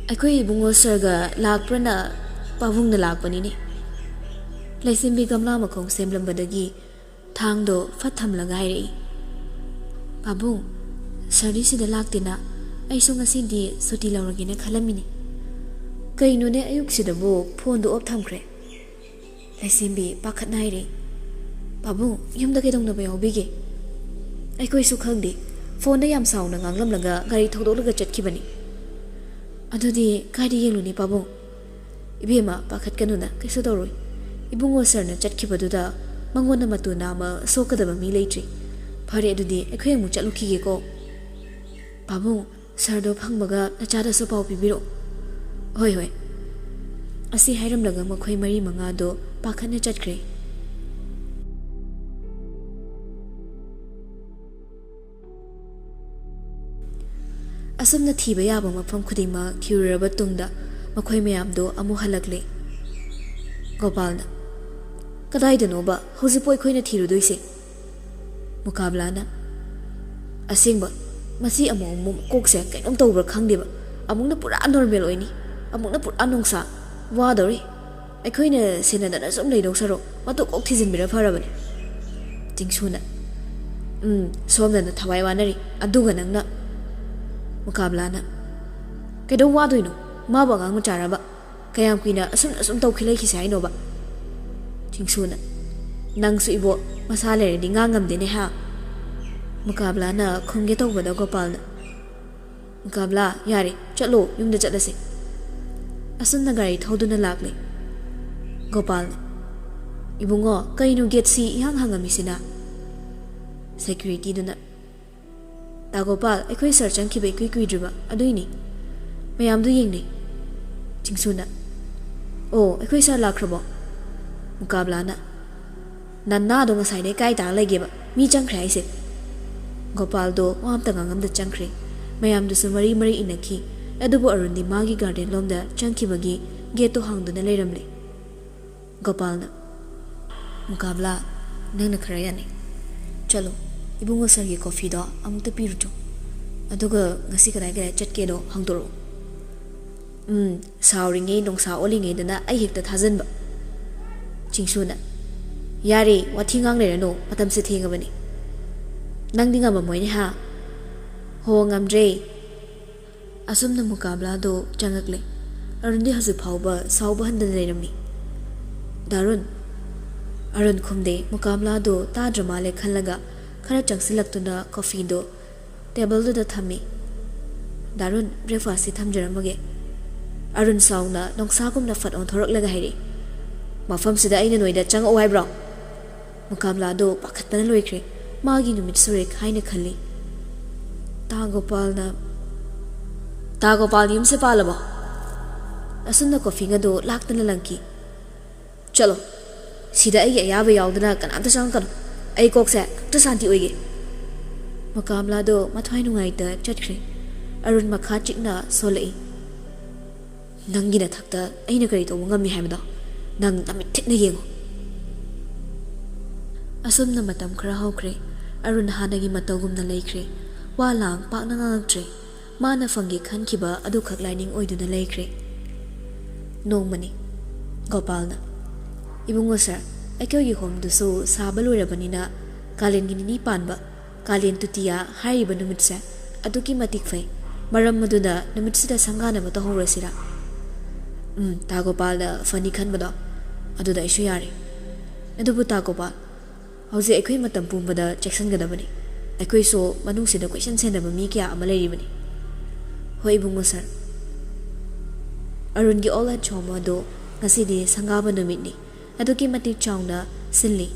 "ꯑꯩꯈꯣꯏ ꯏꯕꯨꯡꯉꯣ ꯁꯔꯒ ꯂꯥꯛꯄ꯭ꯔꯅ ꯄꯥꯕꯨꯡꯅ ꯂꯥꯛꯄꯅꯤꯅꯦ꯫" ꯂꯩꯁꯦꯝꯕꯤ ꯒꯝꯂꯥ ꯃꯈꯣꯡ ꯁꯦꯝꯂꯝꯕꯗꯒꯤ ꯊꯥꯡꯗꯣ ꯐꯠ ꯊꯝꯂꯒ ꯍꯥꯏꯔꯛꯏ, "ꯄꯥꯕꯨꯡ, ꯁꯔꯗꯤ ꯁꯤꯗ ꯂꯥꯛꯇꯦꯅ꯫ ꯑꯩꯁꯨ ꯉꯁꯤꯗꯤ ꯁꯨꯇꯤ ꯂꯧꯔꯒꯦꯅ ꯈꯜꯂꯝꯃꯤꯅꯤ꯫" "ꯀꯩꯅꯣꯅꯦ, ꯑꯌꯨꯛꯁꯤꯗꯕꯨ ꯐꯣꯟꯗꯣ ꯑꯣꯐ ꯊꯝꯈ꯭ꯔꯦ?" ꯂꯩꯁꯦꯝꯕꯤ ꯄꯥꯈꯠꯅ ꯍꯥꯏꯔꯛꯏ, "ꯄꯥꯕꯨꯡ, ꯌꯨꯝꯗ ꯀꯩꯗꯧꯅꯕ ꯌꯥꯎꯕꯤꯒꯦ?" "ꯑꯩꯈꯣꯏꯁꯨ ꯈꯪꯗꯦ꯫ ꯐꯣꯟꯗ ꯌꯥꯝ ꯁꯥꯎꯅ ꯉꯥꯡꯂꯝꯂꯒ ꯒꯥꯔꯤ ꯊꯧꯗꯣꯛꯂꯒ ꯆꯠꯈꯤꯕꯅꯤ꯫" "ꯑꯗꯨꯗꯤ ꯀꯥꯏꯗ ꯌꯦꯡꯂꯨꯅꯤ ꯄꯥꯕꯨꯡ?" "ꯏꯕꯦꯝꯃ, ꯄꯥꯈꯠꯀꯅꯨꯅ, ꯀꯩꯁꯨ ꯇꯧꯔꯣꯏ꯫ ꯏꯕꯨꯡꯉꯣ ꯁꯔꯅ ꯆꯠꯈꯤꯕꯗꯨꯗ ꯃꯉꯣꯟꯗ ꯃꯇꯨ ꯅꯥꯝꯃ ꯁꯣꯛꯀꯗꯕ ꯃꯤ ꯂꯩꯇ꯭ꯔꯤ꯫ "ꯐꯔꯦ, ꯑꯗꯨꯗꯤ ꯑꯩꯈꯣꯏ ꯑꯃꯨꯛ ꯆꯠꯂꯨꯈꯤꯒꯦꯀꯣ꯫ ꯄꯥꯕꯨꯡ, ꯁꯥꯔꯗꯣ ꯐꯪꯕꯒ ꯅꯆꯥꯗꯁꯨ ꯄꯥꯎ ꯄꯤꯕꯤꯔꯛꯑꯣ꯫" "ꯍꯣꯏ, ꯍꯣꯏ꯫" ꯑꯁꯤ ꯍꯥꯏꯔꯝꯂꯒ ꯃꯈꯣꯏ ꯃꯔꯤ ꯃꯉꯥꯗꯣ ꯄꯥꯈꯠꯅ ꯆꯠꯈ꯭ꯔꯦ꯫ ꯑꯁꯨꯝꯅ ꯊꯤꯕ ꯌꯥꯕ ꯃꯐꯝ ꯈꯨꯗꯤꯡꯃꯛ ꯊꯤꯔꯨꯔꯕ ꯇꯨꯡꯗ ꯃꯈꯣꯏ ꯃꯌꯥꯝꯗꯣ ꯑꯃꯨꯛ ꯍꯜꯂꯛꯂꯦ꯫ ꯒꯣꯄꯥꯜꯅ, "ꯀꯗꯥꯏꯗꯅꯣꯕ ꯍꯧꯖꯤꯛꯄꯨ ꯑꯩꯈꯣꯏꯅ ꯊꯤꯔꯨꯗꯣꯏꯁꯦ?" ꯃꯨꯀꯥꯕꯂꯥꯅ, "ꯑꯁꯦꯡꯕ, ꯃꯁꯤ ꯑꯃꯨꯛ ꯑꯃꯨꯛ ꯀꯣꯛꯁꯦ ꯀꯩꯅꯣꯝ ꯇꯧꯕ꯭ꯔꯥ ꯈꯪꯗꯦꯕ꯫ ꯑꯃꯨꯛꯅ ꯄꯨꯔꯥ ꯅꯣꯔꯃꯦꯜ ꯑꯣꯏꯅꯤ, ꯑꯃꯨꯛꯅ ꯄꯨꯔꯥ ꯅꯣꯡꯁꯥ꯫ ꯋꯥꯗꯧꯔꯤ꯫ ꯑꯩꯈꯣꯏꯅ ꯁꯦꯟꯅꯗꯅ ꯁꯨꯝ ꯂꯩꯗꯧ ꯁꯔꯨꯛ ꯃꯇꯨ ꯀꯣꯛ ꯊꯤꯖꯤꯟꯕꯤꯔ ꯐꯔꯕꯅꯤ꯫" ꯆꯤꯡꯁꯨꯅ, "ꯎꯝ, ꯁꯣꯝꯗꯅ ꯊꯋꯥꯏ ꯋꯥꯅꯔꯤ, ꯑꯗꯨꯒ ꯅꯪꯅ꯫" ꯃꯨꯀꯥꯕꯂꯥꯅ, "ꯀꯩꯗꯧ ꯋꯥꯗꯣꯏꯅꯣ? ꯃꯥꯕꯨ ꯑꯉꯥꯡ ꯃꯆꯥꯔꯕ? ꯀꯌꯥꯝ ꯀꯨꯏꯅ ꯑꯁꯨꯝ ꯑꯁꯨꯝ ꯇꯧꯈꯤ ꯂꯩꯈꯤꯁꯦ ꯍꯥꯏꯅꯣꯕ?" ꯆꯤꯡꯁꯨꯅ, "ꯅꯪꯁꯨ ꯏꯕꯣ, ꯃꯁꯥ ꯂꯩꯔꯗꯤ ꯉꯥꯡ ꯉꯝꯗꯦꯅꯦ ꯍꯥ?" ꯃꯨꯀꯥꯕꯂꯥꯅ ꯈꯨꯝꯒꯦ ꯇꯧꯕꯗ ꯒꯣꯄꯥꯜꯅ, "ꯃꯨꯀꯥꯕꯂꯥ, ꯌꯥꯔꯦ, ꯆꯠꯂꯣ, ꯌꯨꯝꯗ ꯆꯠꯂꯁꯦ꯫" ꯑꯁꯨꯝꯅ ꯒꯥꯔꯤ ꯊꯧꯗꯨꯅ ꯂꯥꯛꯂꯦ꯫ ꯒꯣꯄꯥꯜꯅ, "ꯏꯕꯨꯡꯉꯣ, ꯀꯩꯅꯣ ꯒꯦꯠꯁꯤ ꯏꯍꯥꯡ ꯍꯥꯡꯉꯝꯃꯤꯁꯤꯅ?" ꯁꯦꯀ꯭ꯌꯨꯔꯤꯇꯤꯗꯨꯅ, "ꯇꯥ ꯒꯣꯄꯥꯜ, ꯑꯩꯈꯣꯏ ꯁꯥꯔ ꯆꯪꯈꯤꯕ ꯏꯀꯨꯏ ꯀꯨꯏꯗ꯭ꯔꯤꯕ ꯑꯗꯨꯏꯅꯤ꯫ ꯃꯌꯥꯝꯗꯨ ꯌꯦꯡꯅꯩ꯫" ꯆꯤꯡꯁꯨꯅ, "ꯑꯣ, ꯑꯩꯈꯣꯏ ꯁꯥꯔ ꯂꯥꯛꯈ꯭ꯔꯕꯣ?" ꯃꯨꯀꯥꯕꯂꯥꯅ, "ꯅꯅꯥꯗꯣ ꯉꯁꯥꯏꯗꯩ ꯀꯥꯏ ꯇꯥ ꯂꯩꯒꯦꯕ? ꯃꯤ ꯆꯪꯈ꯭ꯔꯦ ꯍꯥꯏꯁꯦ꯫" ꯒꯣꯄꯥꯜꯗꯣ ꯋꯥ ꯑꯝꯇ ꯉꯥꯡꯉꯝꯗ ꯆꯪꯈ꯭ꯔꯦ꯫ ꯃꯌꯥꯝꯗꯨꯁꯨ ꯃꯔꯤ ꯃꯔꯤ ꯏꯟꯅꯈꯤ꯫ ꯑꯗꯨꯕꯨ ꯑꯔꯨꯟꯗꯤ ꯃꯥꯒꯤ ꯒꯥꯔꯗꯦꯟ ꯂꯣꯝꯗ ꯆꯪꯈꯤꯕꯒꯤ ꯒꯦꯠꯇꯣ ꯍꯥꯡꯗꯨꯅ ꯂꯩꯔꯝꯂꯦ꯫ ꯒꯣꯄꯥꯜꯅ, "ꯃꯨꯀꯥꯕꯂꯥ, ꯅꯪꯅ ꯈꯔ ꯌꯥꯅꯤꯡ꯫ ꯆꯠꯂꯣ, ꯏꯕꯨꯡꯉꯣ ꯁꯥꯔꯒꯤ ꯀꯣꯐꯤꯗꯣ ꯑꯃꯨꯛꯇ ꯄꯤꯔꯨꯆꯣ꯫ ꯑꯗꯨꯒ ꯉꯁꯤ ꯀꯗꯥꯏ ꯀꯗꯥꯏ ꯆꯠꯀꯦꯗꯣ ꯍꯪꯗꯣꯔꯛꯑꯣ꯫" "ꯎꯝ, ꯁꯥꯎꯔꯤꯉꯩ ꯅꯣꯡꯁꯥ ꯑꯣꯜꯂꯤꯉꯩꯗꯅ ꯑꯩ ꯍꯦꯛꯇ ꯊꯥꯖꯟꯕ꯫" ꯆꯤꯡꯁꯨꯅ, "ꯌꯥꯔꯦ, ꯋꯥꯊꯤ ꯉꯥꯡ ꯂꯩꯔꯅꯨ, ꯃꯇꯝꯁꯦ ꯊꯦꯡꯉꯕꯅꯤ꯫ ꯅꯪꯗꯤ ꯉꯝꯃꯝꯃꯣꯏꯅꯦ ꯍꯥ?" "ꯍꯣ, ꯉꯝꯗ꯭ꯔꯦ꯫" ꯑꯁꯨꯝꯅ ꯃꯨꯀꯥꯕꯂꯥꯗꯣ ꯆꯪꯉꯛꯂꯦ꯫ ꯑꯔꯨꯟꯗꯤ ꯍꯧꯖꯤꯛ ꯐꯥꯎꯕ ꯁꯥꯎꯕ ꯍꯟꯗꯅ ꯂꯩꯔꯝꯃꯤ꯫ "ꯗꯥꯔꯨꯟ?" ꯑꯔꯨꯟ ꯈꯨꯝꯗꯦ꯫ ꯃꯨꯀꯥꯕꯂꯥꯗꯣ ꯇꯥꯗ꯭ꯔ ꯃꯥꯜꯂꯦ ꯈꯜꯂꯒ ꯈꯔ ꯆꯪꯁꯤꯜꯂꯛꯇꯨꯅ ꯀꯣꯐꯤꯗꯣ ꯇꯦꯕꯜꯗꯨꯗ ꯊꯝꯃꯤ꯫ "ꯗꯥꯔꯨꯟ, ꯕ꯭ꯔꯦꯛꯐꯥꯁꯁꯤ ꯊꯝꯖꯔꯝꯃꯒꯦ꯫" ꯑꯔꯨꯟ ꯁꯥꯎꯅ ꯅꯣꯡꯁꯥꯒꯨꯝꯅ ꯐꯠ ꯑꯣꯟꯊꯣꯔꯛꯂꯒ ꯍꯥꯏꯔꯛꯏ, "ꯃꯐꯝꯁꯤꯗ ꯑꯩꯅ ꯅꯣꯏꯗ ꯆꯪꯉꯛꯑꯣ ꯍꯥꯏꯕ꯭ꯔꯣ?" ꯃꯨꯀꯥꯕꯂꯥꯗꯣ ꯄꯥꯈꯠꯄꯅ ꯂꯣꯏꯈ꯭ꯔꯦ꯫ ꯃꯥꯒꯤ ꯅꯨꯃꯤꯠ ꯁꯨꯔꯦ ꯍꯥꯏꯅ ꯈꯜꯂꯤ꯫ ꯇꯥ ꯒꯣꯄꯥꯜꯅ, "ꯇꯥ ꯒꯣꯄꯥꯜ ꯌꯨꯝꯁꯦ ꯄꯥꯜꯂꯕꯣ?" ꯑꯁꯨꯝꯅ ꯀꯣꯐꯤꯡ ꯑꯗꯨ ꯂꯥꯛꯇꯅ ꯂꯪꯈꯤ꯫ "ꯆꯠꯂꯣ, ꯁꯤꯗ ꯑꯩꯒꯤ ꯑꯌꯥꯕ ꯌꯥꯎꯗꯅ ꯀꯅꯥꯝꯇ ꯆꯪꯉꯛꯀꯅꯨ꯫ ꯑꯩ ꯀꯣꯛꯁꯦ ꯑꯝꯇ ꯁꯥꯟꯇꯤ ꯑꯣꯏꯒꯦ꯫" ꯃꯀꯥꯝꯂꯥꯗꯣ ꯃꯊ꯭ꯋꯥꯏ ꯅꯨꯡꯉꯥꯏꯇ ꯆꯠꯈ꯭ꯔꯦ꯫ ꯑꯔꯨꯟ ꯃꯈꯥ ꯆꯤꯛꯅ ꯁꯣꯜꯂꯛꯏ꯫ "ꯅꯪꯒꯤ ꯅꯊꯛꯇ ꯑꯩꯅ ꯀꯔꯤ ꯇꯧꯕ ꯉꯝꯃꯤ ꯍꯥꯏꯕꯗꯣ ꯅꯪ ꯅꯃꯤꯠ ꯊꯤꯠꯅ ꯌꯦꯡꯉꯨ꯫" ꯑꯁꯨꯝꯅ ꯃꯇꯝ ꯈꯔ ꯍꯧꯈ꯭ꯔꯦ꯫ ꯑꯔꯨꯟ ꯍꯥꯟꯅꯒꯤ ꯃꯇꯧꯒꯨꯝꯅ ꯂꯩꯈ꯭ꯔꯦ꯫ ꯋꯥ ꯂꯥꯡ ꯄꯥꯛꯅ ꯉꯥꯡꯉꯛꯇ꯭ꯔꯦ꯫ ꯃꯥꯅ ꯐꯪꯒꯦ ꯈꯟꯈꯤꯕ ꯑꯗꯨꯈꯛ ꯂꯥꯏꯅꯤꯡ ꯑꯣꯏꯗꯨꯅ ꯂꯩꯈ꯭ꯔꯦ꯫ ꯅꯣꯡꯃꯅꯤ ꯒꯣꯄꯥꯜꯅ, "ꯏꯕꯨꯡꯉꯣ ꯁꯥꯔ, ꯑꯩꯈꯣꯏꯒꯤ ꯍꯣꯝꯗꯨꯁꯨ ꯁꯥꯕ ꯂꯣꯏꯔꯕꯅꯤꯅ ꯀꯥꯂꯦꯟꯒꯤ ꯅꯤꯅꯤ ꯄꯥꯟꯕ, ꯀꯥꯂꯦꯟ ꯇꯨꯇꯤꯌꯥ ꯍꯥꯏꯔꯤꯕ ꯅꯨꯃꯤꯠꯁꯦ ꯑꯗꯨꯛꯀꯤ ꯃꯇꯤꯛ ꯐꯩ꯫ ꯃꯔꯝ ꯑꯗꯨꯅ ꯅꯨꯃꯤꯠꯁꯤꯗ ꯁꯪꯒꯥꯅꯕ ꯇꯧꯍꯧꯔꯁꯤꯔꯥ?" "ꯎꯝ, ꯇꯥ ꯒꯣꯄꯥꯜꯅ ꯐꯅꯤ ꯈꯟꯕꯗꯣ ꯑꯗꯨꯗ ꯑꯩꯁꯨ ꯌꯥꯔꯦ꯫ ꯑꯗꯨꯕꯨ ꯇꯥ ꯒꯣꯄꯥꯜ, ꯍꯧꯖꯤꯛ ꯑꯩꯈꯣꯏ ꯃꯇꯝ ꯄꯨꯝꯕꯗ ꯆꯦꯛꯁꯤꯟꯒꯗꯕꯅꯤ꯫ ꯑꯩꯈꯣꯏꯁꯨ ꯃꯅꯨꯡꯁꯤꯗ ꯀꯣꯏꯁꯟ ꯁꯦꯟꯅꯕ ꯃꯤ ꯀꯌꯥ ꯑꯃ ꯂꯩꯔꯤꯕꯅꯤ꯫" "ꯍꯣꯏ ꯏꯕꯨꯡꯉꯣ ꯁꯥꯔ꯫" ꯑꯔꯨꯟꯒꯤ ꯑꯣꯜ ꯑꯦꯖ ꯍꯣꯝ ꯑꯗꯨ ꯉꯁꯤꯗꯤ ꯁꯪꯒꯥꯕ ꯅꯨꯃꯤꯠꯅꯤ꯫ ꯑꯗꯨꯛꯀꯤ ꯃꯇꯤꯛ ꯆꯥꯎꯅ ꯁꯤꯜꯂꯤ꯫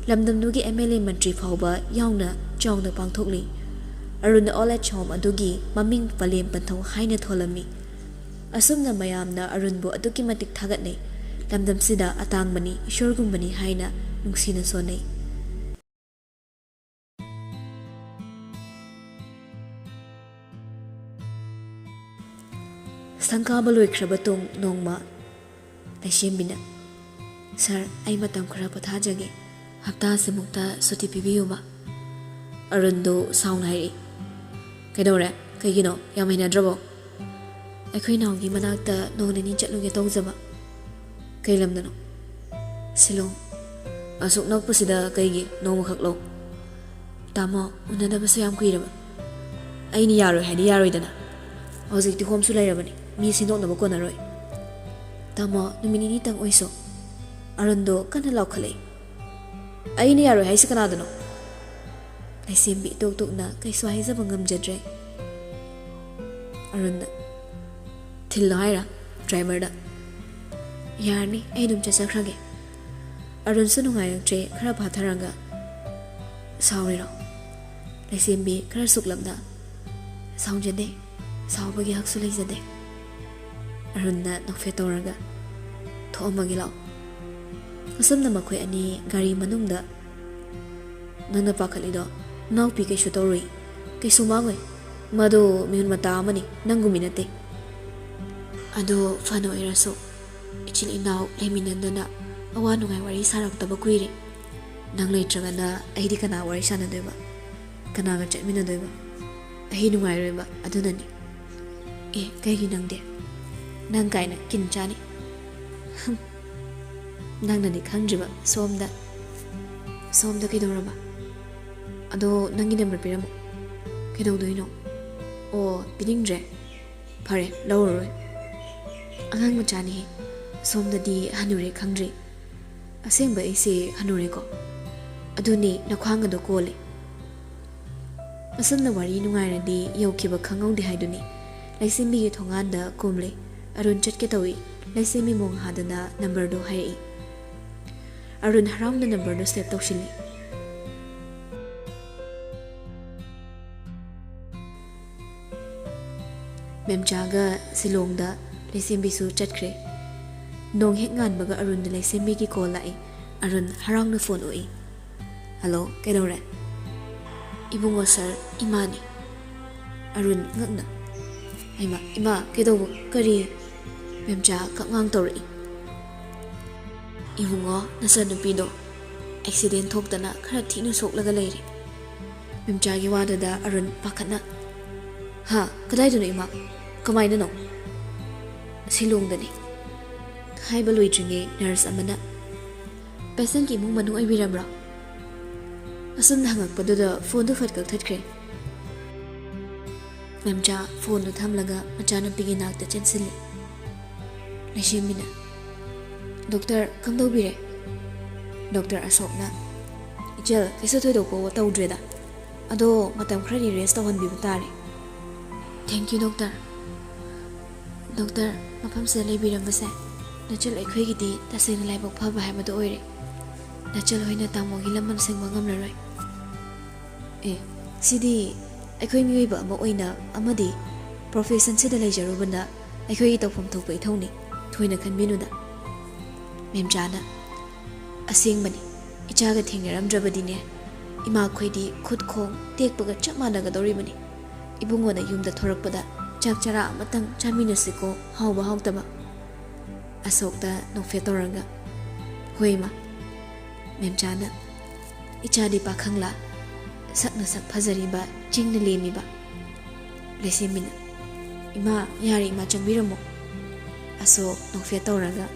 ꯂꯝꯗꯝꯗꯨꯒꯤ ꯑꯦꯝ ꯑꯦꯜ ꯑꯦ ꯃꯟꯇ꯭ꯔꯤ ꯐꯥꯎꯕ ꯌꯥꯎꯅ ꯆꯥꯎꯅ ꯄꯥꯡꯊꯣꯛꯂꯤ꯫ ꯑꯔꯨꯟ ꯑꯣꯜ ꯑꯦꯖ ꯍꯣꯝ ꯑꯗꯨꯒꯤ ꯃꯃꯤꯡ ꯄꯂꯦꯝ ꯄꯟꯊꯧ ꯍꯥꯏꯅ ꯊꯣꯜꯂꯝꯃꯤ꯫ ꯑꯁꯨꯝꯅ ꯃꯌꯥꯝꯅ ꯑꯔꯨꯟꯕꯨ ꯑꯗꯨꯛꯀꯤ ꯃꯇꯤꯛ ꯊꯥꯒꯠꯅꯩ꯫ ꯂꯝꯗꯝꯁꯤꯗ ꯑꯇꯥꯡꯕꯅꯤ, ꯏꯁꯣꯔꯒꯨꯝꯕꯅꯤ ꯍꯥꯏꯅ ꯅꯨꯡꯁꯤꯅ ꯁꯣꯟꯅꯩ꯫ ꯁꯪꯒꯥꯕ ꯂꯣꯏꯈ꯭ꯔꯕ ꯇꯨꯡ ꯅꯣꯡꯃ ꯂꯩꯁꯦꯝꯕꯤꯅ, "ꯁꯥꯔ, ꯑꯩ ꯃꯇꯝ ꯈꯔ ꯄꯣꯊꯥꯖꯒꯦ꯫ ꯍꯞꯇꯥ ꯑꯁꯤꯃꯨꯛꯇ ꯁꯨꯇꯤ ꯄꯤꯕꯤꯌꯨꯕ꯫" ꯑꯔꯨꯟꯗꯨ ꯁꯥꯎꯅ ꯍꯥꯏꯔꯛꯏ, "ꯀꯩꯗꯧꯔꯦ? ꯀꯩꯒꯤꯅꯣ? ꯌꯥꯝ ꯍꯩꯅꯗ꯭ꯔꯕꯣ?" "ꯑꯩꯈꯣꯏ ꯅꯥꯎꯒꯤ ꯃꯅꯥꯛꯇ ꯅꯣꯡ ꯅꯤꯅꯤ ꯆꯠꯂꯨꯒꯦ ꯇꯧꯖꯕ꯫" "ꯀꯩ ꯂꯝꯗꯅꯣ?" "ꯁꯤꯂꯣꯡ꯫" "ꯑꯁꯨꯛ ꯅꯛꯄꯁꯤꯗ ꯀꯩꯒꯤ ꯅꯣꯡꯃꯈꯛ ꯂꯧ?" "ꯇꯥꯃꯣ, ꯎꯅꯗꯕꯁꯨ ꯌꯥꯝ ꯀꯨꯏꯔꯕ꯫" "ꯑꯩꯅ ꯌꯥꯔꯣꯏ ꯍꯥꯏꯗꯤ ꯌꯥꯔꯣꯏꯗꯅ꯫ ꯍꯧꯖꯤꯛꯇꯤ ꯍꯣꯝꯁꯨ ꯂꯩꯔꯕꯅꯤ, ꯃꯤ ꯁꯤꯟꯗꯣꯛꯅꯕ ꯀꯣꯟꯅꯔꯣꯏ꯫" "ꯇꯥꯃꯣ, ꯅꯨꯃꯤꯠ ꯅꯤꯅꯤꯇꯪ ꯑꯣꯏꯁꯨ꯫" ꯑꯔꯨꯟꯗꯣ ꯀꯟꯅ ꯂꯥꯎꯈꯠꯂꯛꯏ, "ꯑꯩꯅ ꯌꯥꯔꯣꯏ ꯍꯥꯏꯁꯤ ꯀꯅꯥꯗꯅꯣ?" ꯂꯩꯁꯦꯝꯕꯤ ꯏꯇꯣꯛ ꯇꯣꯛꯅ ꯀꯩꯁꯨ ꯍꯥꯏꯖꯕ ꯉꯝꯖꯗ꯭ꯔꯦ꯫ ꯑꯔꯨꯟꯗ, "ꯊꯤꯜꯂꯣ ꯍꯥꯏꯔ ꯗ꯭ꯔꯥꯏꯚꯔꯗ?" "ꯌꯥꯔꯅꯤ, ꯑꯩ ꯑꯗꯨꯝ ꯆꯠꯆꯈ꯭ꯔꯒꯦ꯫" ꯑꯔꯨꯟꯁꯨ ꯅꯨꯡꯉꯥꯏꯔꯛꯇ꯭ꯔꯦ꯫ ꯈꯔ ꯐꯥꯊꯔꯒ, "ꯁꯥꯎꯔꯤꯔꯣ?" ꯂꯩꯁꯦꯝꯕꯤ ꯈꯔ ꯁꯨꯛꯂꯞꯅ, "ꯁꯥꯎꯖꯗꯦ, ꯁꯥꯎꯕꯒꯤ ꯍꯛꯁꯨ ꯂꯩꯖꯗꯦ"꯫ ꯑꯔꯨꯟꯅ ꯅꯣꯛꯐꯦꯠ ꯇꯧꯔꯒ, "ꯊꯣꯛꯑꯝꯃꯒꯦ ꯂꯥꯛꯑꯣ"꯫ ꯑꯁꯨꯝꯅ ꯃꯈꯣꯏ ꯑꯅꯤ ꯒꯥꯔꯤ ꯃꯅꯨꯡꯗ, "ꯅꯪꯅ ꯄꯥꯈꯠꯂꯤꯗꯣ ꯅꯅꯥꯎꯄꯤ ꯀꯩꯁꯨ ꯇꯧꯔꯨꯏ, ꯀꯩꯁꯨ ꯃꯥꯡꯉꯣꯏ꯫ ꯃꯗꯨ ꯃꯤꯍꯨꯟ ꯃꯇꯥ ꯑꯃꯅꯤ, ꯅꯪꯒꯨꯝꯕꯤ ꯅꯠꯇꯦ꯫ ꯑꯗꯨ ꯐꯅ ꯑꯣꯏꯔꯁꯨ, ꯏꯆꯤꯜ ꯏꯅꯥꯎ ꯂꯩꯃꯤꯟꯅꯗꯅ ꯑꯋꯥ ꯅꯨꯡꯉꯥꯏ ꯋꯥꯔꯤ ꯁꯥꯔꯛꯇꯕ ꯀꯨꯏꯔꯦ꯫ ꯅꯪ ꯂꯩꯇ꯭ꯔꯒꯅ ꯑꯩꯗꯤ ꯀꯅꯥ ꯋꯥꯔꯤ ꯁꯥꯟꯅꯗꯣꯏꯕ? ꯀꯅꯥꯒ ꯆꯠꯃꯤꯟꯅꯗꯣꯏꯕ? ꯑꯩ ꯅꯨꯡꯉꯥꯏꯔꯣꯏꯕ, ꯑꯗꯨꯅꯅꯤ"꯫ "ꯑꯦ, ꯀꯩꯒꯤ ꯅꯪꯗꯤ? ꯅꯪ ꯀꯥꯏꯅ ꯀꯤꯟ ꯆꯥꯅꯤ"꯫ "ꯍꯝ, ꯅꯪꯅꯗꯤ ꯈꯪꯗ꯭ꯔꯤꯕ, ꯁꯣꯝꯗ"꯫ "ꯁꯣꯝꯗ ꯀꯩꯗꯧꯔꯕ?" "ꯑꯗꯣ ꯅꯪꯒꯤ ꯅꯝꯕꯔ ꯄꯤꯔꯝꯃꯣ"꯫ "ꯀꯩꯗꯧꯗꯣꯏꯅꯣ?" "ꯑꯣ, ꯄꯤꯅꯤꯡꯗ꯭ꯔꯦ? ꯐꯔꯦ, ꯂꯧꯔꯔꯣꯏ"꯫ "ꯑꯉꯥꯡ ꯃꯆꯥꯅꯤꯍꯦ, ꯁꯣꯝꯗꯗꯤ ꯍꯅꯨꯔꯦ ꯈꯪꯗ꯭ꯔꯤ"꯫ "ꯑꯁꯦꯡꯕ ꯑꯩꯁꯦ ꯍꯅꯨꯔꯦꯀꯣ?" "ꯑꯗꯨꯅꯦ, ꯅꯈ꯭ꯋꯥꯡ ꯑꯗꯣ ꯀꯣꯜꯂꯦ"꯫ ꯑꯁꯨꯝꯅ ꯋꯥꯔꯤ ꯅꯨꯡꯉꯥꯏꯔꯗꯤ ꯌꯧꯈꯤꯕ ꯈꯪꯍꯧꯗꯦ ꯍꯥꯏꯗꯨꯅꯤ꯫ ꯂꯩꯁꯦꯝꯕꯤꯒꯤ ꯊꯣꯡꯒꯥꯟꯗ ꯀꯨꯝꯂꯦ꯫ ꯑꯔꯨꯟ ꯆꯠꯀꯦ ꯇꯧꯏ꯫ ꯂꯩꯁꯦꯝꯕꯤ ꯃꯣꯡ ꯍꯥꯗꯅ ꯅꯝꯕꯔꯗꯨ ꯍꯥꯏꯔꯛꯏ꯫ ꯑꯔꯨꯟ ꯍꯔꯥꯎꯅ ꯅꯝꯕꯔꯗꯨ ꯁꯦꯚ ꯇꯧꯁꯤꯜꯂꯤ꯫ ꯃꯦꯝꯆꯥꯒ ꯁꯤꯂꯣꯡꯗ ꯂꯩꯁꯦꯝꯕꯤꯁꯨ ꯆꯠꯈ꯭ꯔꯦ꯫ ꯅꯣꯡ ꯍꯦꯛ ꯉꯥꯟꯕꯒ ꯑꯔꯨꯟꯗ ꯂꯩꯁꯦꯝꯕꯤꯒꯤ ꯀꯣꯜ ꯂꯥꯛꯏ꯫ ꯑꯔꯨꯟ ꯍꯔꯥꯎꯅ ꯐꯣꯟ ꯎꯏ꯫ "ꯍꯜꯂꯣ, ꯀꯩꯗꯧꯔꯦ?" "ꯏꯕꯨꯡꯉꯣ ꯁꯥꯔ, ꯏꯃꯥꯅꯤ"꯫ ꯑꯔꯨꯟ ꯉꯛꯅ, "ꯍꯩꯃꯥ, ꯏꯃꯥ, ꯀꯩꯗꯧꯕ, ꯀꯔꯤ?" ꯃꯦꯝꯆꯥ ꯀꯛꯉꯥꯡ ꯇꯧꯔꯛꯏ꯫ "ꯏꯕꯨꯡꯉꯣ, ꯅꯆꯟꯅꯨꯄꯤꯗꯣ ꯑꯦꯛꯁꯤꯗꯦꯟ ꯊꯣꯛꯇꯅ ꯈꯔ ꯊꯤꯅ ꯁꯣꯛꯂꯒ ꯂꯩꯔꯦ"꯫ ꯃꯦꯝꯆꯥꯒꯤ ꯋꯥꯗꯨꯗ ꯑꯔꯨꯟ ꯄꯥꯈꯠꯅ, "ꯍꯥ? ꯀꯗꯥꯏꯗꯅꯣ ꯏꯃꯥ? ꯀꯃꯥꯏꯅꯅꯣ?" "ꯁꯤꯂꯣꯡꯗꯅꯤ"꯫ ꯍꯥꯏꯕ ꯂꯣꯏꯗ꯭ꯔꯤꯉꯩ ꯅꯔꯁ ꯑꯃꯅ, "ꯄꯦꯁꯦꯟꯒꯤ ꯏꯃꯨꯡ ꯃꯅꯨꯡ ꯑꯣꯏꯕꯤꯔꯕ꯭ꯔꯣ?" ꯑꯁꯨꯝꯅ ꯍꯪꯉꯛꯄꯗꯨꯗ ꯐꯣꯟꯗꯨ ꯐꯠ ꯀꯛꯊꯠꯈ꯭ꯔꯦ꯫ ꯃꯦꯝꯆꯥ ꯐꯣꯟꯗꯨ ꯊꯝꯂꯒ ꯃꯆꯥꯅꯨꯄꯤꯒꯤ ꯅꯥꯛꯇ ꯆꯦꯟꯁꯤꯜꯂꯤ꯫ ꯂꯩꯁꯦꯝꯕꯤꯅ, "ꯗꯣꯛꯇꯔ, ꯀꯝꯗꯧꯕꯤꯔꯦ?" ꯗꯣꯛꯇꯔ ꯑꯁꯣꯛꯅ, "ꯏꯆꯜ, ꯀꯩꯁꯨ ꯊꯣꯏꯗꯣꯛꯄ ꯇꯧꯗ꯭ꯔꯦꯗ꯫ ꯑꯗꯣ ꯃꯇꯝ ꯈꯔꯗꯤ ꯔꯦꯁ ꯇꯧꯍꯟꯕꯤꯕ ꯇꯥꯔꯦ"꯫ "Thank you, doctor". "ꯗꯣꯛꯇꯔ, ꯃꯐꯝꯁꯤꯗ ꯂꯩꯕꯤꯔꯝꯕꯁꯦ ꯅꯆꯜ ꯑꯩꯈꯣꯏꯒꯤꯗꯤ ꯇꯁꯦꯡꯅ ꯂꯥꯏꯕꯛ ꯐꯕ ꯍꯥꯏꯕꯗꯨ ꯑꯣꯏꯔꯦ꯫ ꯅꯆꯜ ꯍꯣꯏꯅ ꯇꯥꯃꯣꯒꯤ ꯂꯃꯟ ꯁꯦꯡꯕ ꯉꯝꯂꯔꯣꯏ"꯫ ꯑꯦ, ꯁꯤꯗꯤ ꯑꯩꯈꯣꯏ ꯃꯤꯑꯣꯏꯕ ꯑꯃ ꯑꯣꯏꯅ ꯑꯃꯗꯤ ꯄ꯭ꯔꯣꯐꯦꯁꯟꯁꯤꯗ ꯂꯩꯖꯔꯨꯕꯅ ꯑꯩꯈꯣꯏꯒꯤ ꯇꯧꯐꯝ ꯊꯣꯛꯄ ꯏꯊꯧꯅꯤ꯫ ꯊꯣꯏꯅ ꯈꯟꯕꯤꯅꯨꯗ꯫ ꯃꯦꯝꯆꯥꯅ, "ꯑꯁꯦꯡꯕꯅꯤ, ꯏꯆꯥꯒ ꯊꯦꯡꯅꯔꯝꯗ꯭ꯔꯕꯗꯤꯅꯦ, ꯏꯃꯥꯈꯣꯏꯗꯤ ꯈꯨꯠ ꯈꯣꯡ ꯇꯦꯛꯄꯒ ꯆꯞ ꯃꯥꯟꯅꯒꯗꯧꯔꯤꯕꯅꯤ꯫ ꯏꯕꯨꯡꯉꯣꯅ ꯌꯨꯝꯗ ꯊꯣꯔꯛꯄꯗ ꯆꯥꯛ ꯆꯔꯥ ꯑꯃꯇꯪ ꯆꯥꯃꯤꯟꯅꯁꯤꯀꯣ, ꯍꯥꯎꯕ ꯍꯥꯎꯇꯕ?" ꯑꯁꯣꯛꯇ ꯅꯣꯛꯐꯦꯠ ꯇꯧꯔꯒ, "ꯍꯣꯏ, ꯏꯃꯥ꯫" ꯃꯦꯝꯆꯥꯅ, "ꯏꯆꯥꯗꯤ ꯄꯥꯈꯪꯂꯥ? ꯁꯛꯅ ꯁꯛ ꯐꯖꯔꯤꯕ, ꯆꯤꯡꯅ ꯂꯦꯝꯃꯤꯕ?" ꯂꯩꯁꯦꯝꯕꯤꯅ, "ꯏꯃꯥ, ꯌꯥꯔꯦ ꯏꯃꯥ, ꯆꯪꯕꯤꯔꯝꯃꯣ꯫" ꯑꯁꯣꯛ ꯅꯣꯛꯐꯦꯠ ꯇꯧꯔꯒ,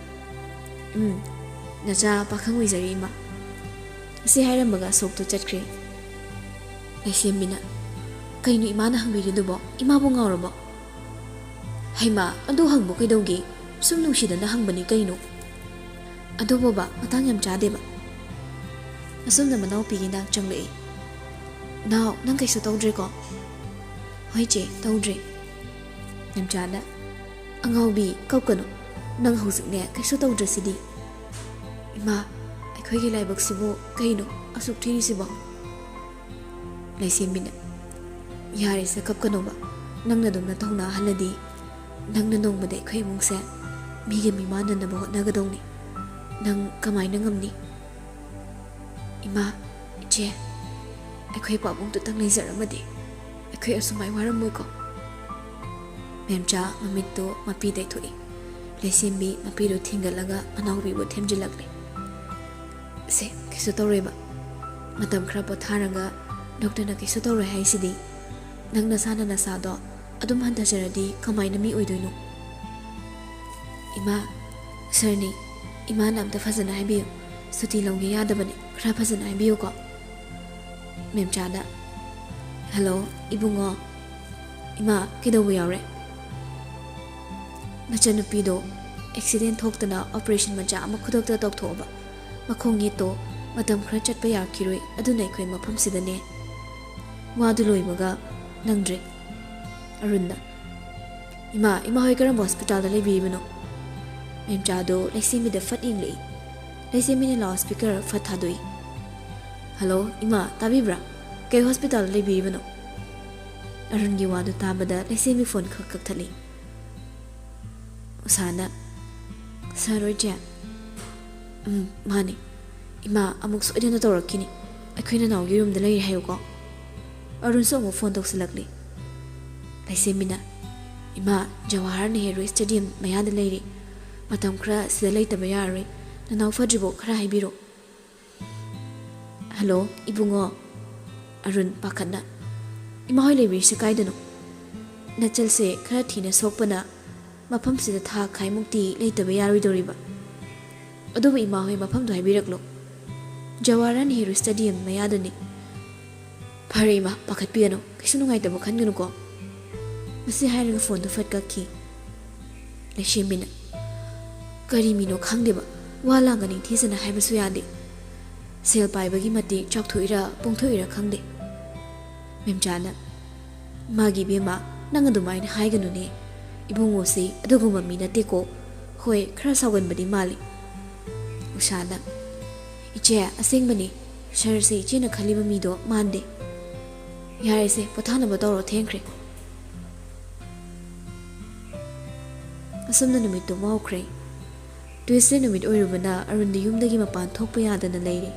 "ꯎꯝ, ꯅꯆꯥ ꯄꯥꯈꯪ ꯑꯣꯏꯖꯔꯤ ꯏꯃꯥ꯫" ꯑꯁꯤ ꯍꯥꯏꯔꯝꯃꯒ ꯑꯁꯣꯛꯇꯨ ꯆꯠꯈ꯭ꯔꯦ꯫ ꯂꯩꯁꯦꯝꯕꯤꯅ, "ꯀꯩꯅꯣ ꯏꯃꯥꯅ ꯍꯪꯕꯤꯔꯤꯗꯨꯕꯣ? ꯏꯃꯥꯕꯨ ꯉꯥꯎꯔꯕꯣ?" "ꯍꯩꯃꯥ, ꯑꯗꯨ ꯍꯪꯕ ꯀꯩꯗꯧꯒꯦ? ꯁꯨꯝ ꯅꯨꯡꯁꯤꯗꯅ ꯍꯪꯕꯅꯤ ꯀꯩꯅꯣ꯫" "ꯑꯗꯨꯕꯣꯕ, ꯃꯇꯥꯡ ꯌꯥꯝ ꯆꯥꯗꯦꯕ꯫" ꯑꯁꯨꯝꯅ ꯃꯅꯥꯎꯄꯤꯒꯤ ꯅꯥꯛ ꯆꯪꯂꯛꯏ꯫ "ꯅꯥꯎ, ꯅꯪ ꯀꯩꯁꯨ ꯇꯧꯗ꯭ꯔꯦꯀꯣ?" "ꯍꯣꯏ ꯆꯦ, ꯇꯧꯗ꯭ꯔꯦ꯫" ꯃꯦꯝꯆꯥꯅ, "ꯑꯉꯥꯎꯕꯤ, ꯀꯞꯀꯅꯨ꯫ ꯅꯪ ꯍꯧꯖꯤꯛꯅꯦ ꯀꯩꯁꯨ ꯇꯧꯗ꯭ꯔꯁꯤꯗꯤ꯫" "ꯏꯃꯥ, ꯑꯩꯈꯣꯏꯒꯤ ꯂꯥꯏꯕꯛꯁꯤꯕꯨ ꯀꯩꯅꯣ ꯑꯁꯨꯛ ꯊꯤꯔꯤꯁꯤꯕꯣ?" ꯂꯩꯁꯦꯝꯕꯤꯅ, "ꯌꯥꯔꯦꯁꯦ, ꯀꯞꯀꯅꯣꯕ꯫ ꯅꯪꯅ ꯑꯗꯨꯝ ꯅꯊꯧꯅꯥ ꯍꯜꯂꯗꯤ ꯅꯪꯅ ꯅꯣꯡꯃꯗꯤ ꯑꯩꯈꯣꯏ ꯏꯃꯨꯡꯁꯦ ꯃꯤꯒ ꯃꯤꯃꯥꯟꯅꯅꯕ ꯍꯣꯠꯅꯒꯗꯧꯅꯤ꯫ ꯅꯪ ꯀꯃꯥꯏꯅ ꯉꯝꯅꯤ?" "ꯏꯃꯥ, ꯏꯆꯦ, ꯑꯩꯈꯣꯏ ꯄꯥꯕꯨꯡꯗꯨꯇꯪ ꯂꯩꯖꯔꯝꯃꯗꯤ ꯑꯩꯈꯣꯏ ꯑꯁꯨꯃꯥꯏ ꯋꯥꯔꯝꯃꯣꯏꯀꯣ꯫" ꯃꯦꯝꯆꯥ ꯃꯃꯤꯠꯇꯨ ꯃꯄꯤ ꯇꯩꯊꯣꯛꯏ꯫ ꯂꯩꯁꯦꯝꯕꯤ ꯃꯄꯤꯗꯨ ꯊꯤꯡꯒꯠꯂꯒ ꯃꯅꯥꯎꯄꯤꯕꯨ ꯊꯦꯝꯖꯤꯜꯂꯛꯂꯤ꯫ "ꯁꯦ, ꯀꯩꯁꯨ ꯇꯧꯔꯣꯏꯕ꯫ ꯃꯇꯝ ꯈꯔ ꯄꯣꯊꯥꯔꯒ ꯗꯣꯛꯇꯔꯅ ꯀꯩꯁꯨ ꯇꯧꯔꯣꯏ ꯍꯥꯏꯁꯤꯗꯤ꯫ ꯅꯪ ꯅꯁꯥꯅ ꯅꯁꯥꯗꯣ ꯑꯗꯨꯝ ꯍꯟꯊꯖꯔꯗꯤ ꯀꯃꯥꯏꯅ ꯃꯤ ꯑꯣꯏꯗꯣꯏꯅꯣ?" "ꯏꯃꯥ, ꯁꯥꯔꯅꯤ, ꯏꯃꯥꯅ ꯑꯝꯇ ꯐꯖꯅ ꯍꯥꯏꯕꯤꯌꯨ꯫ ꯁꯨꯇꯤ ꯂꯧꯒꯦ ꯌꯥꯗꯕꯅꯦ, ꯈꯔ ꯐꯖꯅ ꯍꯥꯏꯕꯤꯌꯨꯀꯣ꯫" ꯃꯦꯝꯆꯥꯅ, "ꯍꯜꯂꯣ, ꯏꯕꯨꯡꯉꯣ꯫ ꯏꯃꯥ, ꯀꯩꯗꯧꯕ ꯌꯥꯎꯔꯦ?" "ꯅꯆꯟꯅꯨꯄꯤꯗꯣ ꯑꯦꯛꯁꯤꯗꯦꯟ ꯊꯣꯛꯇꯅ ꯑꯣꯄꯔꯦꯁꯟ ꯃꯆꯥ ꯑꯃ ꯈꯨꯗꯛꯇ ꯇꯧꯊꯣꯛꯑꯕ꯫ ꯃꯈꯣꯡ ꯌꯦꯠꯇꯣ ꯃꯇꯝ ꯈꯔ ꯆꯠꯄ ꯌꯥꯈꯤꯔꯣꯏ, ꯑꯗꯨꯅ ꯑꯩꯈꯣꯏ ꯃꯐꯝꯁꯤꯗꯅꯦ꯫" ꯋꯥꯗꯨ ꯂꯣꯏꯕꯒ ꯅꯪꯗ꯭ꯔꯦ꯫ ꯑꯔꯨꯟꯅ, "ꯏꯃꯥ, ꯏꯃꯥ ꯍꯣꯏ ꯀꯔꯝꯕ ꯍꯣꯁꯄꯤꯇꯥꯜꯗ ꯂꯩꯕꯤꯔꯤꯕꯅꯣ?" ꯃꯦꯝꯆꯥꯗꯣ ꯂꯩꯁꯦꯝꯕꯤꯗ ꯐꯠ ꯌꯦꯡꯂꯛꯏ꯫ ꯂꯩꯁꯦꯝꯕꯤꯅ ꯂꯥꯎꯠ ꯁ꯭ꯄꯤꯀꯔ ꯐꯠ ꯊꯥꯗꯣꯛꯏ꯫ "ꯍꯜꯂꯣ, ꯏꯃꯥ, ꯇꯥꯕꯤꯕ꯭ꯔꯥ?" "ꯀꯩ ꯍꯣꯁꯄꯤꯇꯥꯜꯗ ꯂꯩꯕꯤꯔꯤꯕꯅꯣ?" ꯑꯔꯨꯟꯒꯤ ꯋꯥꯗꯨ ꯇꯥꯕꯗ ꯂꯩꯁꯦꯝꯕꯤ ꯐꯣꯟ ꯈꯛ ꯀꯛꯊꯠꯂꯤ꯫ ꯎꯁꯥꯅ, "ꯁꯥꯔꯣꯏ ꯆꯦ?" "ꯎꯝ, ꯃꯥꯅꯦ꯫ ꯏꯃꯥ ꯑꯃꯨꯛ ꯁꯣꯏꯗꯅ ꯇꯧꯔꯛꯈꯤꯅꯤ꯫ ꯑꯩꯈꯣꯏ ꯅꯅꯥꯎꯒꯤ ꯔꯨꯝꯗ ꯂꯩꯔꯦ ꯍꯥꯏꯌꯨꯀꯣ꯫" ꯑꯔꯨꯟꯁꯨ ꯑꯃꯨꯛ ꯐꯣꯟ ꯇꯧꯁꯤꯜꯂꯛꯂꯤ꯫ ꯂꯩꯁꯦꯝꯕꯤꯅ, "ꯏꯃꯥ, ꯖꯋꯥꯍꯔ ꯅꯦꯍꯔꯨ ꯁ꯭ꯇꯦꯗꯤꯌꯝ ꯃꯌꯥꯗ ꯂꯩꯔꯤ꯫ ꯃꯇꯝ ꯈꯔ ꯁꯤꯗ ꯂꯩꯇꯕ ꯌꯥꯔꯔꯣꯏ꯫ ꯅꯅꯥꯎ ꯐꯗ꯭ꯔꯤꯕꯣ ꯈꯔ ꯍꯥꯏꯕꯤꯔꯣ꯫" "ꯍꯜꯂꯣ, ꯏꯕꯨꯡꯉꯣ꯫" ꯑꯔꯨꯟ ꯄꯥꯈꯠꯅ, "ꯏꯃꯥ ꯍꯣꯏ ꯂꯩꯕꯤꯔꯤꯁꯦ ꯀꯥꯏꯗꯅꯣ? ꯅꯆꯜꯁꯦ ꯈꯔ ꯊꯤꯅ ꯁꯣꯛꯄꯅ ꯃꯐꯝꯁꯤꯗ ꯊꯥ ꯈꯥꯏꯃꯨꯛꯇꯤ ꯂꯩꯇꯕ ꯌꯥꯔꯣꯏꯗꯧꯔꯤꯕ꯫ ꯑꯗꯨꯕꯨ ꯏꯃꯥ ꯍꯣꯏ ꯃꯐꯝꯗꯣ ꯍꯥꯏꯕꯤꯔꯛꯂꯣ꯫ ꯖꯋꯥꯍꯔꯂꯥꯜ ꯅꯦꯍꯔꯨ ꯁ꯭ꯇꯦꯗꯤꯌꯝ ꯃꯌꯥꯗꯅꯤ꯫" "ꯐꯔꯦ ꯏꯃꯥ, ꯄꯥꯈꯠꯄꯤꯒꯅꯨ, ꯀꯩꯁꯨ ꯅꯨꯡꯉꯥꯏꯇꯕ ꯈꯟꯒꯅꯨꯀꯣ꯫" ꯃꯁꯤ ꯍꯥꯏꯔꯒ ꯐꯣꯟꯗꯨ ꯐꯠ ꯀꯛꯈꯤ꯫ ꯂꯩꯁꯦꯝꯕꯤꯅ, "ꯀꯔꯤ ꯃꯤꯅꯣ ꯈꯪꯗꯦꯕ, ꯋꯥ ꯂꯥꯡꯒ ꯅꯤꯡꯊꯤꯖꯅ ꯍꯥꯏꯕꯁꯨ ꯌꯥꯗꯦ꯫ ꯁꯦꯜ ꯄꯥꯏꯕꯒꯤ ꯃꯇꯤꯛ ꯆꯥꯎꯊꯣꯛꯏꯔꯥ ꯄꯣꯡꯊꯣꯛꯏꯔꯥ ꯈꯪꯗꯦ꯫" ꯃꯦꯝꯆꯥꯅ, "ꯃꯥꯒꯤ ꯏꯕꯦꯝꯃ, ꯅꯪ ꯑꯗꯨꯃꯥꯏꯅ ꯍꯥꯏꯒꯅꯨꯅꯦ꯫ ꯏꯕꯨꯡꯉꯣꯁꯤ ꯑꯗꯨꯒꯨꯝꯕ ꯃꯤ ꯅꯠꯇꯦꯀꯣ꯫ ꯍꯣꯏ, ꯈꯔ ꯁꯥꯎꯒꯟꯕꯗꯤ ꯃꯥꯜꯂꯤ꯫" ꯎꯁꯥꯅ, "ꯏꯆꯦ, ꯑꯁꯦꯡꯕꯅꯤ, ꯁꯥꯔꯁꯦ ꯏꯆꯦꯅ ꯈꯜꯂꯤꯕ ꯃꯤꯗꯣ ꯃꯥꯟꯗꯦ꯫ ꯌꯥꯔꯦꯁꯦ, ꯄꯣꯊꯥꯅꯕ ꯇꯧꯔꯣ, ꯊꯦꯡꯈ꯭ꯔꯦ꯫" ꯑꯁꯨꯝꯅ ꯅꯨꯃꯤꯠꯇꯨ ꯃꯥꯎꯈ꯭ꯔꯦ꯫ ꯇ꯭ꯌꯨꯁꯗꯦ ꯅꯨꯃꯤꯠ ꯑꯣꯏꯔꯨꯕꯅ ꯑꯔꯨꯟꯗꯤ ꯌꯨꯝꯗꯒꯤ ꯃꯄꯥꯟ ꯊꯣꯛꯄ ꯌꯥꯗꯅ ꯂꯩꯔꯤ꯫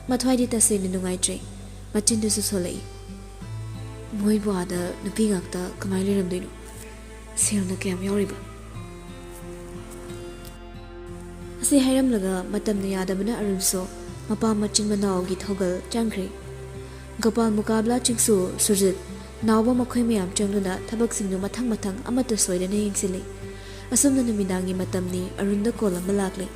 ꯃꯊ꯭ꯋꯥꯏꯗꯤ ꯇꯁꯦꯡꯅ ꯅꯨꯡꯉꯥꯏꯇ꯭ꯔꯦ꯫ ꯃꯆꯤꯟꯗꯨꯁꯨ ꯁꯣꯜꯂꯛꯏ꯫ ꯃꯣꯏꯕꯨ ꯑꯥꯗ ꯅꯨꯄꯤ ꯉꯥꯛꯇ ꯀꯃꯥꯏꯅ ꯂꯩꯔꯝꯗꯣꯏꯅꯣ? ꯁꯦꯜꯅ ꯀꯌꯥꯝ ꯌꯥꯎꯔꯤꯕ? ꯑꯁꯤ ꯍꯥꯏꯔꯝꯂꯒ ꯃꯇꯝꯅ ꯌꯥꯗꯕꯅ ꯑꯔꯨꯟꯁꯨ ꯃꯄꯥ ꯃꯆꯤꯟ ꯃꯅꯥꯎꯒꯤ ꯊꯧꯒꯜ ꯆꯪꯈ꯭ꯔꯦ꯫ ꯒꯣꯄꯥꯜ, ꯃꯨꯀꯥꯕꯂꯥ, ꯆꯤꯡꯁꯨ, ꯁꯨꯔꯖꯤꯠ, ꯅꯥꯎꯕ ꯃꯈꯣꯏ ꯃꯌꯥꯝ ꯆꯪꯗꯨꯅ ꯊꯕꯛꯁꯤꯡꯗꯨ ꯃꯊꯪ ꯃꯊꯪ ꯑꯃꯠꯇ ꯁꯣꯏꯗꯅ ꯌꯦꯡꯁꯤꯜꯂꯤ꯫ ꯑꯁꯨꯝꯅ ꯅꯨꯃꯤꯗꯥꯡꯒꯤ ꯃꯇꯝꯅꯤ꯫ ꯑꯔꯨꯟꯗ ꯀꯣꯜ ꯑꯃ ꯂꯥꯛꯂꯦ꯫